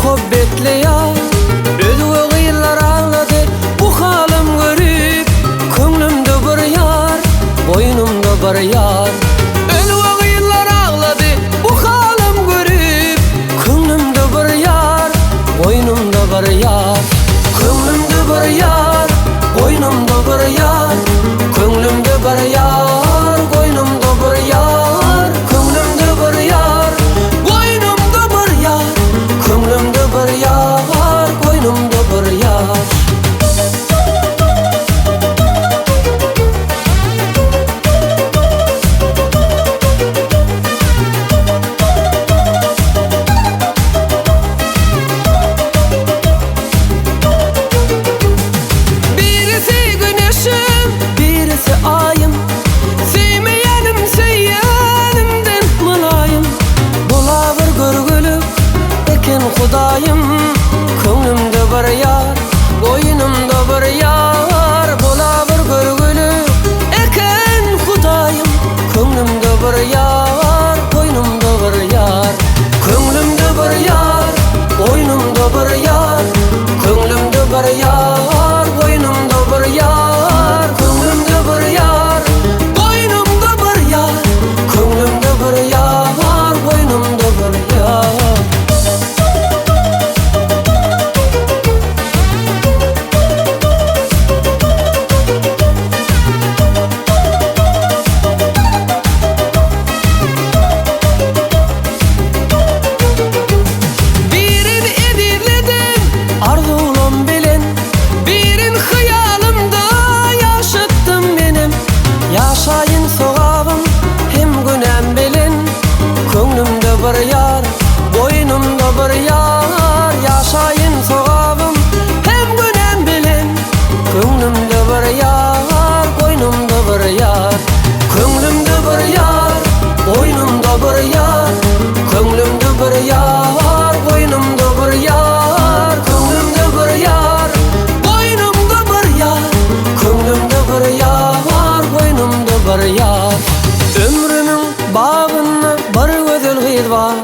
muhabbetli ýar. Özge gyzlar aglady bu halym görüp, Köňlümde bir ýar, goýnumda bir ýar. Özge gyzlar aglady bu halym görüp, Köňlümde bir ýar, goýnumda bir ýar. Köňlümde bir ýar, goýnumda bir ýar. Köňlümde bir ýar, goýnumda bir ýar. Köňlümde bir ýar, goýnumda bir ýar. Köňlümde bir ýar, goýnumda bir ýar. Birisi güneşim, birisi aýym. Söýmeýänim söýýänimden mylaýym. Bula bir görgülik eken Hudaýym. Köňlümde bir ýar, goýnumda bir ýar. Bula bir görgülik eken Hudaýym. Köňlümde bir ýar, goýnumda bir ýar. Köňlümde bir ýar, goýnumda bir ýar. Köňlümde bir ýar, goýnumda bir ýar. Köňlümde bir ýar, goýnumda bir ýar. Köňlümde bir ýar, goýnumda bir ýar. Birin ezizledim arzuwlam bilen, Birin hyýalymda ýaşatdym menem. Ýaşaýyn sogabym hem günäm bilen, Köňlümde bir ýar, goýnumda bir ýar. Ýaşaýyn sogabym hem günäm bilen, Köňlümde bir ýar, goýnumda bir ýar. Köňlümde bir ýar, goýnumda bir ýar. Köňlümde bir ýar, goýnumda bir ýar. Köňlümde bir ýar, goýnumda bir ýar. Köňlümde bir ýar, goýnumda bir ýar. Ömrümiň bagynda bir gözel gyz bar.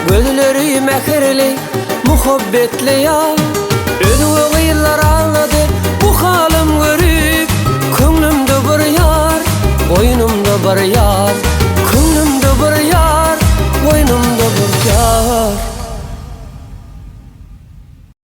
Gözleri mähirli, muhabbetli ýar. Özge gyzlar aglady bu halym görüp. Köňlümde bir ýar, goýnumda bir ýar. Köňlümde bir ýar.